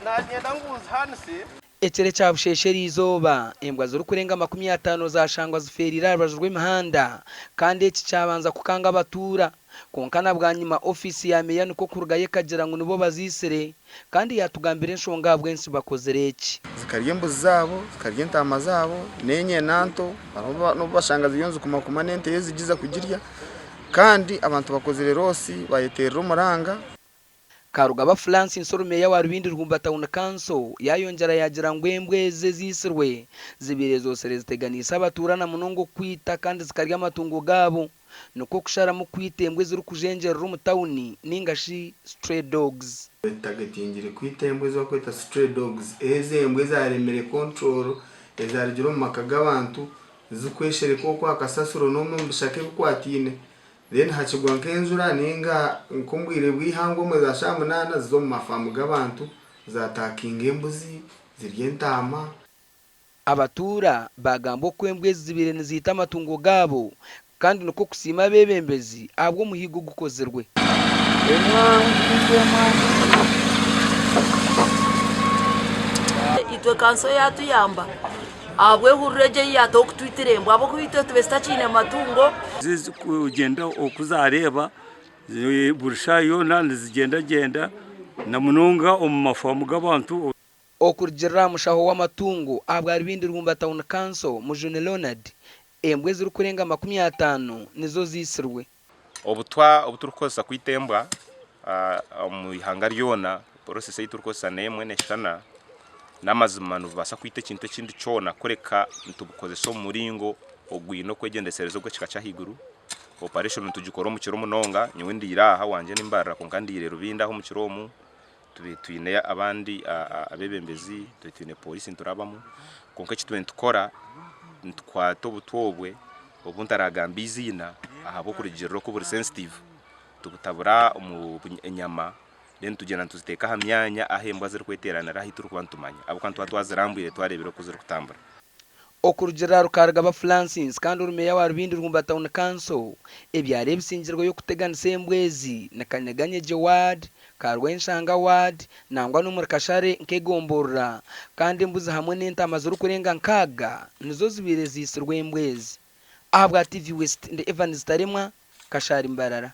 Naanyenda ngu nzihaanise. Ekiro ekya busheesha eriizooba, embwa zirikurenga 50 zashangwa zifeereire aha rubaju rw'emihanda kandi eki kyabanza kukanga abatuura. Kwonka na bwanyima ofiisi ya meeya nikwo kurugayo ekagira ngu nibo baziitsire kandi yaatugambira enshonga ahabw'enki bakozire eki. Zikarya embuzi zaabo, zikarya entaama zaabo n'enyena nto, hariho n'obu bashanga ziriyo nizikumakuma n'ente ei zigiza kugirya kandi abantu bakozire loosi bayeteerera omuranga. Karugaba Francis ori Meeya wa Rubindi Ruhumba Town Council yaayongyera yaagira ngu embwa ezi eziitsirwe zibaire zootsire ziteganiise abatuura na munonga okwita kandi zikarya amatungo gaabo nikwo kusharamu kwita embwa ezirikujengyerera omu tauni ninga shi stray dogs. Tutagetingire kwita embwa ezi barikweta stray dogs, ezo embwa ezaremire control ezarugire omu maka g'abantu zirikweshereka okwo aha kasasiro n'omu bishaka ebikwataine. Then hakigwa nk'enjura ninga nk'omu bwire bw'eihangwe omwe za shaaha munaana ziza omu mafaamu g'abantu zaataakinga embuzi, zirya entaama. Abatuura baagamba oku embwa ezi zibaire niziita amatungo gaabo kandi nikwo kusiima abeebembezi ahabw'omuhiigo ogukozirwe. Itwe kanso yaatuyamba Ahabw'ehururu egyo ei yaataho kutwitira embwa, ahabw'okuba itwe tube tutakiine matungo. Zirikugyenda oku zaareeba buri shaaha yoona nizigyendagyenda na munonga omu mafaamu g'abantu. Okurugiirira aha mushaho w'amatungo ahabwa Rubindi Rwumba Town Council, Mujuni Leonard, embwa ezirikurenga 50 nizo ziitsirwe. Obutwa obu turikukozesa kwita embwa omu ihanga ryona, process ei turikukozesa n'emwe neshushana, n'amazima nibubaasa kwita ekintu ekindi kyona kureka nitubukozesa omu muringo ogwine okwegyendesereza ogw'ekika ky'ahaiguru. Operation nitugikora omu kiro munonga, nyowe ndiire aha wangye ni Mbarara kwonka ndiire Rubindi aha omu kiro omu, tube twine abandi abeebembezi, tube twine pooriisi niturabamu, kwonka eki tube nitukora nitukwata obutwa obwe obu ntaragambe eiziina ahabw'okurugiirira oku buri sensitive, tubutabura omu nyama then tugyenda nituziteeka aha myanya ahu embwa zirikweteeranira ahu turikuba nitumanya ahabw'okuba nituba twazirambwire twareebire oku zirikutambura. Okurugiirira ahari Karugaba Francis kandi ori Meeya wa Rubindi Rwumba Town Council, ebyaro ebisingirweyo kuteganisa embwa ezi ni Kanyeganyegye Ward, Karwenshanga Ward nangwa n'omuri Kashare nk'egomborora kandi embuzi hamwe n'entaama zirikurenga nkaaga nizo zibaire ziitsirwe embwa ezi. Ahabwa TV West, ndi Evans Taremwa, Kashari Mbarara.